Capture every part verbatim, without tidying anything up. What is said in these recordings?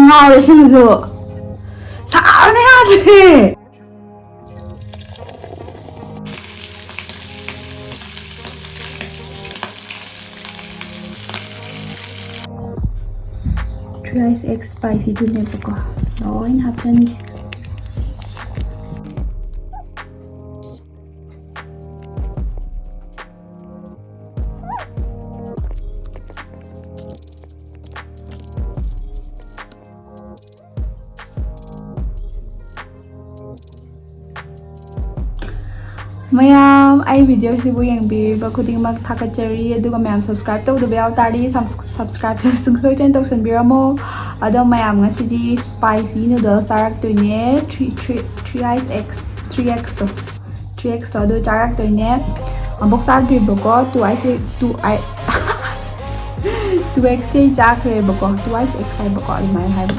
ꯉꯥꯎꯔꯦ ꯁꯤꯃꯁꯨ꯫ ꯁꯥꯕꯅ ꯌꯥꯗ꯭ꯔꯦ꯫ Three Ice X spicy ꯗꯨꯅꯦꯕꯀꯣ꯫ ꯂꯣꯏꯅ ꯍꯥꯞꯆꯟꯒꯦ꯫ ꯃꯌꯥꯝ, ꯑꯩ video ꯁꯤꯕꯨ ꯌꯦꯡꯕꯤꯔꯤꯕ ꯈꯨꯗꯤꯡꯃꯛ ꯊꯥꯒꯠꯆꯔꯤ꯫ ꯑꯗꯨꯒ ꯃꯌꯥꯝ subscribe ꯇꯧꯗꯕ ꯌꯥꯎ ꯇꯥꯔꯗꯤ subs-, subscribe ꯁꯨꯡꯁꯣꯏ ꯁꯣꯏꯗꯅ ꯇꯧꯁꯟꯕꯤꯔꯝꯃꯣ꯫ ꯑꯗꯣ ꯃꯌꯥꯝ, ꯉꯁꯤꯗꯤ spicy noodles ꯆꯥꯔꯛꯇꯣꯏꯅꯦ꯫ Three, three, Three Ice X, three X ꯇꯣ꯫ Three X ꯇꯣ ꯑꯗꯨ ꯆꯥꯔꯛꯇꯣꯏꯅꯦ꯫ ꯑꯃꯨꯛ ꯆꯥꯗ꯭ꯔꯤꯕꯀꯣ, Two Ice, Two I-, Two X T ꯆꯥꯈ꯭ꯔꯦꯕꯀꯣ, Two Ice X ꯍꯥꯏꯕꯀꯣ, ꯑꯗꯨꯃꯥꯏꯅ ꯍꯥꯏꯕ꯫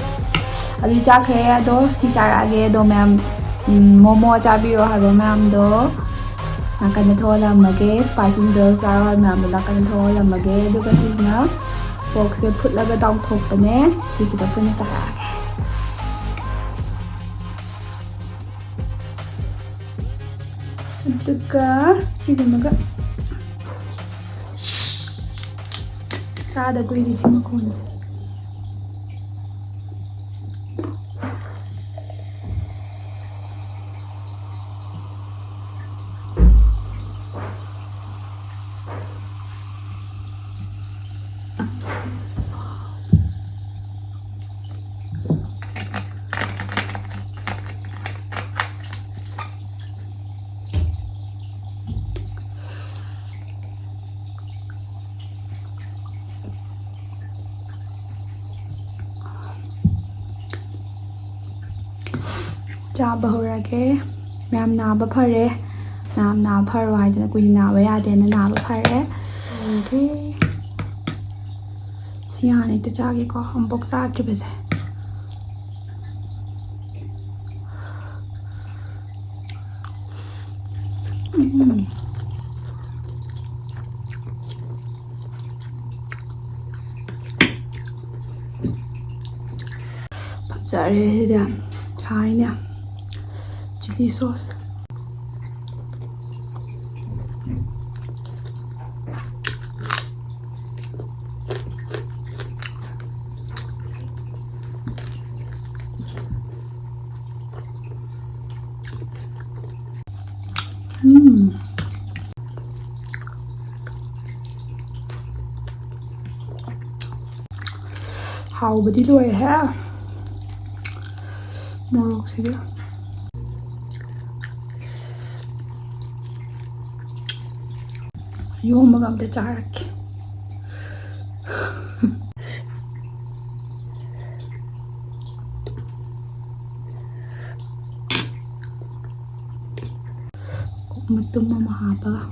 ꯑꯗꯨ ꯆꯥꯈ꯭ꯔꯦ, ꯑꯗꯣ ꯁꯤ ꯆꯥꯔꯛꯑꯒꯦ꯫ ꯑꯗꯣ ꯃꯌꯥꯝ, ꯎꯝ, ꯃꯣꯃꯣ ꯆꯥꯕꯤꯔꯣ ꯍꯥꯏꯕ ꯃꯌꯥꯝꯗꯣ ꯅꯥꯀꯟꯗ ꯊꯣꯛꯍꯜꯂꯝꯃꯒꯦ, spicy noodles ꯆꯥꯔꯣ ꯍꯥꯏꯕ ꯃꯌꯥꯝꯗꯣ ꯅꯥꯀꯟꯗ ꯊꯣꯛꯍꯜꯂꯝꯃꯒꯦ꯫ ꯑꯗꯨꯒ ꯁꯤꯁꯤꯅ pork ꯁꯦ ꯐꯨꯠꯂꯒ ꯇꯥꯎꯊꯣꯛꯄꯅꯦ, ꯁꯤꯁꯤꯗ ꯄꯨꯟꯅ ꯆꯥꯔꯛꯑꯒꯦ꯫ ꯑꯗꯨꯒ ꯁꯤꯁꯤꯃꯒ ꯇꯥꯗ ꯀꯨꯏꯔꯦ ꯁꯤ ꯃꯈꯣꯟꯁꯦ꯫ ꯆꯥꯕ ꯍꯧꯔꯒꯦ꯫ ꯃꯌꯥꯝ ꯅꯥꯕ ꯐꯔꯦ꯫ ꯃꯌꯥꯝ ꯅꯥꯕ ꯐꯔꯣ ꯍꯥꯏꯗꯅ ꯀꯨꯏꯅ ꯅꯥꯕ ꯌꯥꯗꯦꯅ ꯅꯥꯕ ꯐꯔꯦ꯫ ꯍꯧꯔꯒꯦ꯫ ꯁꯤ ꯍꯥꯟꯅ ꯍꯦꯛꯇ ꯆꯥꯒꯦꯀꯣ, ꯑꯃꯨꯛꯐꯥꯎ ꯆꯥꯗ꯭ꯔꯤꯕꯁꯦ꯫ ꯎꯝ꯫ ꯆꯥꯔꯦ ꯁꯤꯗꯤ꯫ ꯍꯥꯏꯅꯦ꯫ Chilli sauce꯫ ꯎꯝ꯫ ꯍꯥꯎꯕꯗꯤ ꯂꯣꯏꯔꯦꯍꯦ꯫ ꯃꯣꯔꯣꯛꯁꯤꯗꯤ꯫ ꯌꯣꯝꯃꯒ ꯑꯝꯇ ꯆꯥꯔꯛꯀꯦ꯫ ꯃꯇꯨꯝ ꯑꯃ ꯍꯥꯞꯄꯒ꯫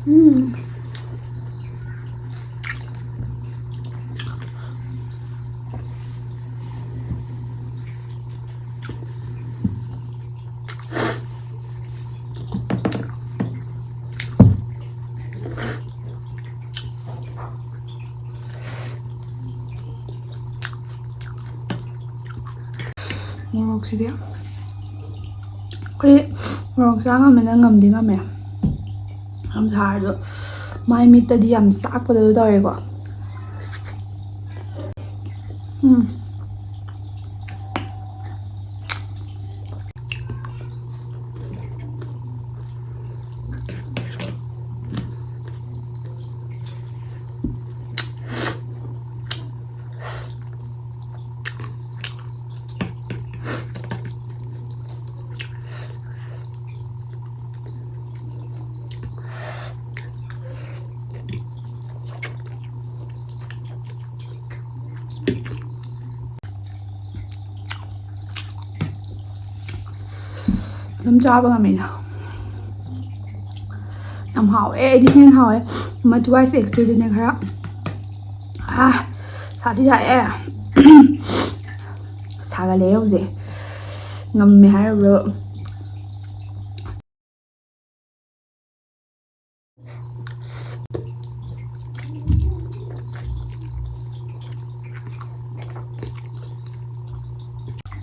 ꯎꯝ꯫ ꯃꯣꯔꯣꯛꯁꯤꯗꯤ ꯑꯩꯈꯣꯏ ꯃꯣꯔꯣꯛ ꯆꯥ ꯉꯝꯃꯦꯅ ꯉꯝꯗꯤ ꯉꯝꯃꯦ꯫ ꯌꯥꯝ ꯁꯥꯔꯁꯨ ꯃꯥꯏ ꯃꯤꯠꯇꯗꯤ ꯌꯥꯝ ꯆꯥꯛꯄꯗ ꯑꯗꯨ ꯇꯧꯔꯦꯀꯣ꯫ ꯎꯝ꯫ ꯑꯗꯨꯝ ꯆꯥꯕ ꯉꯝꯃꯤꯅ꯫ ꯌꯥꯝ ꯍꯥꯎꯋꯦ, ꯑꯩꯗꯤ ꯍꯦꯟꯅ ꯍꯥꯎꯋꯦ꯫ ꯑꯃ Twice X two ꯗꯨꯅꯦ ꯈꯔ꯫ ꯑꯥ, ꯁꯥꯗꯤ ꯁꯥꯏꯌꯦ꯫ ꯁꯥꯒꯠꯂꯛꯑꯦ ꯍꯧꯖꯤꯛ꯫ ꯉꯝꯃꯦ ꯍꯥꯏꯔꯕ꯭ꯔꯣ?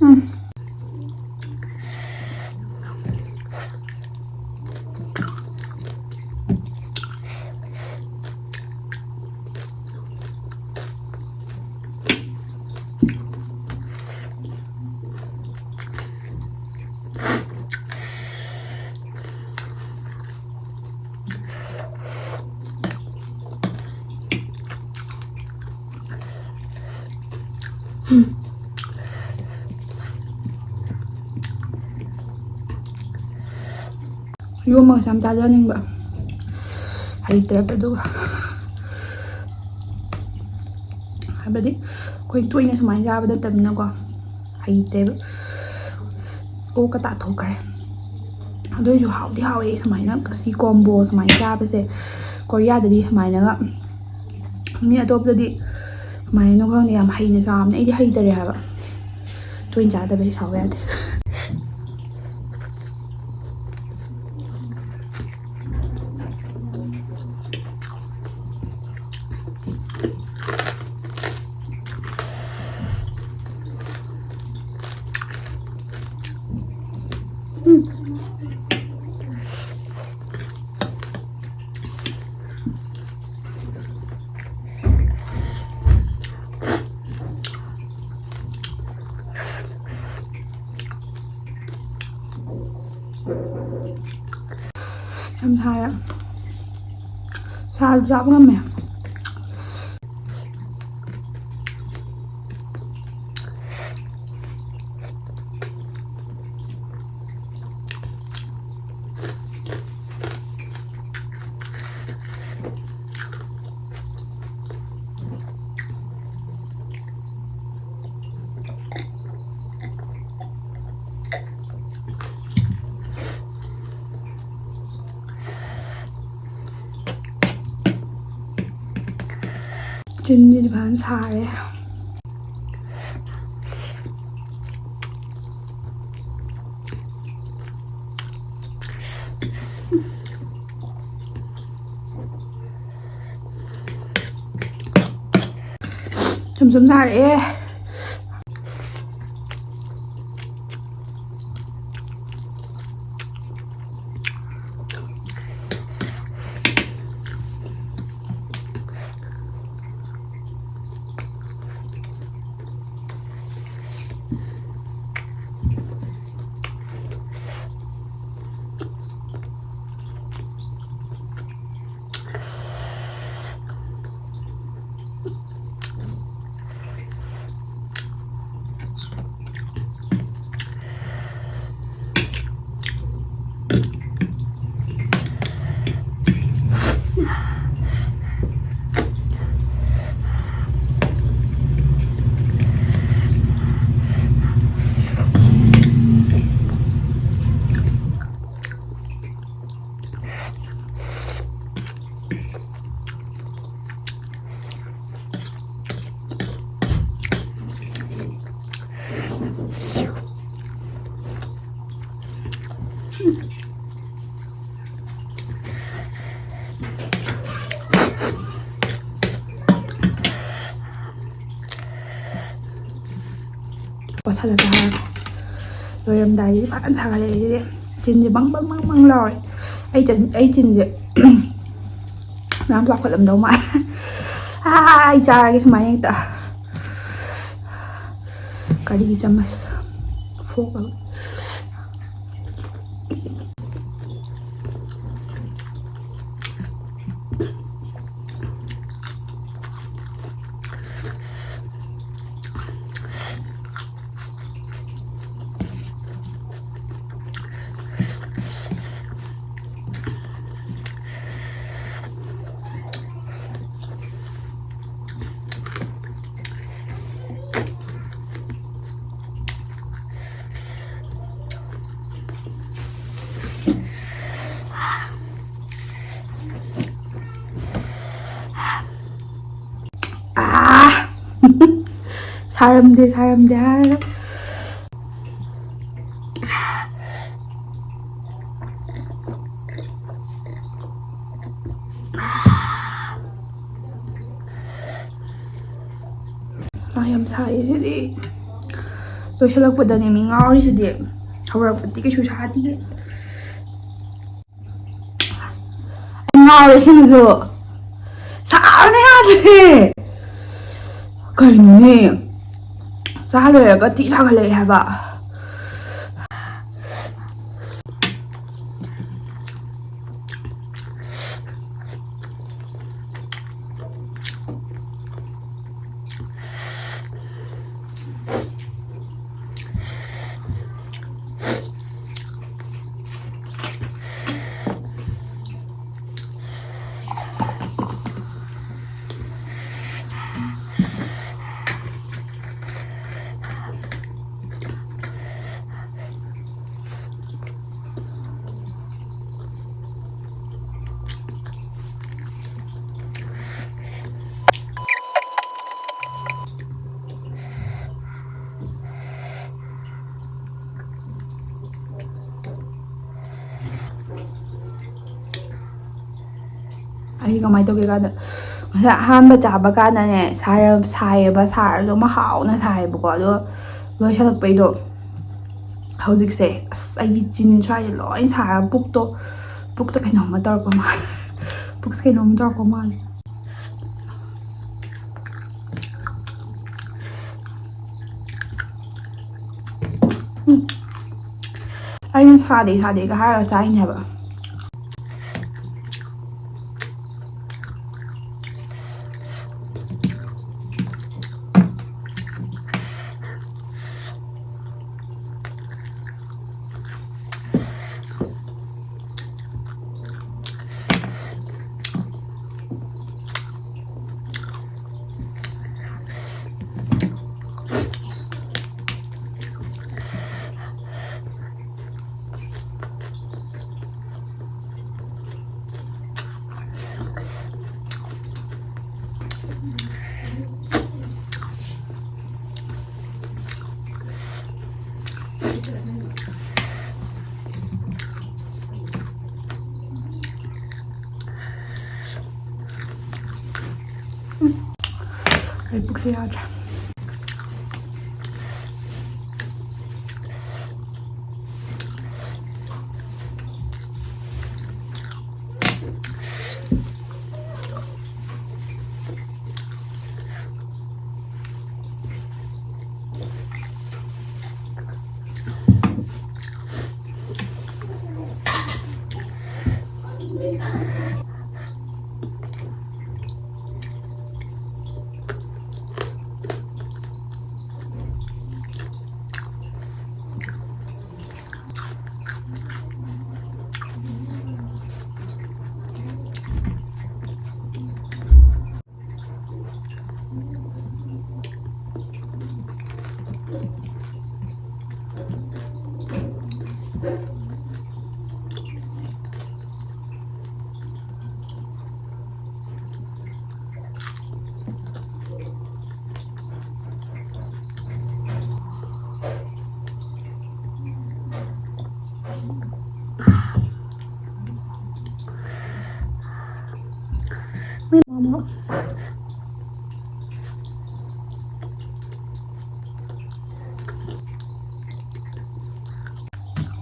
ꯎꯝ꯫ ꯌꯣꯝꯃꯒꯁꯨ ꯌꯥꯝ ꯆꯥꯖꯅꯤꯡꯕ꯫ ꯍꯩꯇ꯭ꯔꯦꯕ ꯑꯗꯨꯒ꯫ ꯍꯥꯏꯕꯗꯤ ꯑꯩꯈꯣꯏ ꯇꯣꯏꯅ ꯁꯨꯃꯥꯏꯅ ꯆꯥꯕ ꯅꯠꯇꯕꯅꯤꯅꯀꯣ꯫ ꯍꯩꯇꯦꯕ꯫ ꯀꯣꯛꯀ ꯇꯥꯊꯣꯛꯈ꯭ꯔꯦ꯫ ꯑꯗꯨ ꯑꯣꯏꯔꯁꯨ ꯍꯥꯎꯗꯤ ꯍꯥꯎꯋꯦ ꯁꯨꯃꯥꯏꯅ, ꯑꯁꯤ combo ꯁꯨꯃꯥꯏꯅ ꯆꯥꯕꯁꯦ꯫ ꯀꯣꯔꯤꯌꯥꯗꯗꯤ ꯁꯨꯃꯥꯏꯅꯒ, ꯃꯤ ꯑꯇꯣꯞꯄꯗꯗꯤ ꯀꯃꯥꯏꯅꯅꯣ ꯈꯪꯗꯦ, ꯌꯥꯝ ꯍꯩꯅ ꯆꯥꯕꯅꯦ꯫ ꯑꯩꯗꯤ ꯍꯩꯇꯔꯦ ꯍꯥꯏꯕ꯫ ꯇꯣꯏꯅ ꯆꯥꯗꯕꯩ ꯁꯥꯎ ꯌꯥꯗꯦ꯫ ꯌꯥꯝ ꯁꯥꯔꯦ꯫ ꯁꯥꯔꯁꯨ ꯆꯥꯕ ꯉꯝꯃꯦ꯫ ꯆꯤꯟꯁꯤꯗꯤ ꯐꯖꯅ ꯁꯥꯔꯦ꯫ ꯁꯨꯝ ꯁꯨꯝ ꯁꯥꯔꯛꯑꯦ꯫ ꯄꯣꯠꯁꯜꯂ ꯆꯥꯔꯒ ꯂꯣꯏꯔꯝꯗꯥꯏꯒꯤꯗꯤ ꯐꯖꯅ ꯊꯥꯒꯠꯂꯛꯑꯦ꯫ ꯑꯗꯨꯗꯤ ꯆꯤꯟꯁꯦ ꯕꯪ ꯕꯪ ꯕꯪ ꯕꯪ ꯂꯥꯎꯔꯦ꯫ ꯑꯩ ꯆꯤꯟ-, ꯑꯩ ꯆꯤꯟꯁꯦ ꯃꯌꯥꯝ ꯆꯥꯎꯈꯠꯂꯝꯗꯧ ꯃꯥꯜꯂꯦ꯫ ꯑꯥ, ꯑꯩ ꯆꯥꯔꯒꯦ ꯁꯨꯃꯥꯏꯅ ꯍꯦꯛꯇ꯫ ꯀꯔꯤꯒꯤ ꯆꯥꯃꯁ? ꯐꯣꯛ ꯑꯃ꯫ ꯁꯥꯔꯝꯗꯦ, ꯁꯥꯔꯝꯗꯦ ꯍꯥꯏꯔꯒ꯫ ꯑꯥ, ꯌꯥꯝ ꯁꯥꯏꯌꯦ ꯁꯤꯗꯤ꯫ ꯂꯣꯏꯁꯤꯜꯂꯛꯄꯗꯅꯦ ꯃꯤ ꯉꯥꯎꯔꯤꯁꯤꯗꯤ꯫ ꯍꯧꯔꯛꯄꯗꯤ ꯀꯩꯁꯨ ꯁꯥꯗꯤꯌꯦ꯫ ꯉꯥꯎꯔꯦ ꯁꯤꯃꯁꯨ꯫ ꯁꯥꯕꯅ ꯌꯥꯗ꯭ꯔꯦ꯫ ꯀꯩꯅꯣꯅꯦ? ꯆꯥ ꯂꯣꯏꯔꯒ ꯊꯤ ꯁꯥꯒꯠꯂꯛꯑꯦ ꯍꯥꯏꯕ꯫ ꯑꯩ ꯀꯃꯥꯏꯅ ꯇꯧꯒꯦ ꯀꯥꯟꯗ, ꯉꯁꯥꯏ ꯑꯍꯥꯟꯕ ꯆꯥꯕ ꯀꯥꯟꯗꯅꯦ, ꯁꯥꯔ-, ꯁꯥꯏꯌꯦꯕ, ꯁꯥꯔꯁꯨ ꯑꯃ ꯍꯥꯎꯅ ꯁꯥꯏꯌꯦꯕꯀꯣ꯫ ꯑꯗꯣ ꯂꯣꯏꯁꯜꯂꯛꯄꯩꯗꯣ ꯍꯧꯖꯤꯛꯁꯦ, ꯑꯁ, ꯑꯩꯒꯤ ꯆꯤꯟ ꯁ꯭ꯋꯥꯏꯁꯦ ꯂꯣꯏ ꯁꯥꯔꯒ ꯄꯨꯛꯇꯣ, ꯄꯨꯛꯇ ꯀꯩꯅꯣꯝꯃ ꯇꯧꯔꯛꯄ ꯃꯥꯜꯂꯦ꯫ ꯄꯨꯛꯁꯦ ꯀꯩꯅꯣꯝ ꯇꯧꯔꯛꯄ ꯃꯥꯜꯂꯦ꯫ ꯎꯝ꯫ ꯑꯩꯅ ꯁꯥꯗꯦ ꯁꯥꯗꯦꯒ ꯍꯥꯏꯔꯒ ꯆꯥꯏꯅꯦ ꯍꯥꯏꯕ꯫ ꯑꯩ ꯄꯨꯛꯁꯦ ꯌꯥꯗ꯭ꯔꯦ꯫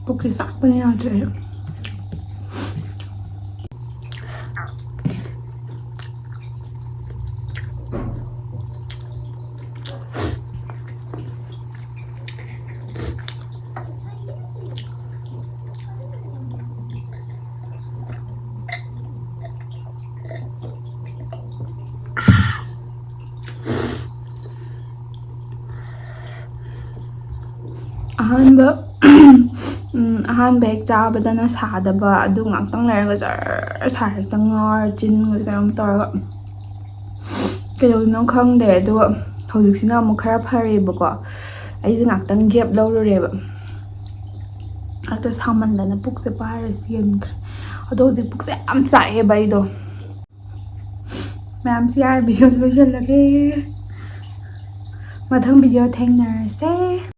ꯄꯨꯛꯁꯦ ꯆꯥꯛꯄꯅ ꯌꯥꯗ꯭ꯔꯦ ꯑꯩ꯫ ꯑꯍꯥꯟꯕ, ꯎꯝ, ꯑꯍꯥꯟꯕ ꯍꯦꯛ ꯆꯥꯕꯗꯅ ꯁꯥꯗꯕ, ꯑꯗꯨ ꯉꯥꯛꯇꯪ ꯂꯩꯔꯒ ꯖꯔ ꯁꯥꯔꯦ, ꯍꯦꯛꯇ ꯉꯥꯎꯔ ꯆꯤꯟꯒꯁꯦ ꯀꯩꯅꯣꯝ ꯇꯧꯔꯒ꯫ ꯀꯩꯗꯧꯔꯤꯅꯣ ꯈꯪꯗꯦ꯫ ꯑꯗꯨꯒ ꯍꯧꯖꯤꯛꯁꯤꯅ ꯑꯃꯨꯛ ꯈꯔ ꯐꯔꯦꯕꯀꯣ꯫ ꯑꯩꯁꯦ ꯉꯥꯛꯇꯪ gap ꯂꯧꯔꯨꯔꯦꯕ꯫ ꯍꯦꯛꯇ ꯁꯥꯃꯟꯗꯅ ꯄꯨꯛꯁꯦ ꯄꯥꯏꯔ ꯆꯦꯟꯈ꯭ꯔꯦ꯫ ꯑꯗꯣ ꯍꯧꯖꯤꯛ ꯄꯨꯛꯁꯦ ꯌꯥꯝ ꯆꯥꯛꯑꯦꯕ ꯑꯩꯗꯣ꯫ ꯃꯌꯥꯝꯁꯦ ꯌꯥꯔꯦ, video ꯁꯦ ꯂꯣꯏꯁꯤꯜꯂꯒꯦ꯫ ꯃꯊꯪ video ꯊꯦꯡꯅꯔꯁꯦ꯫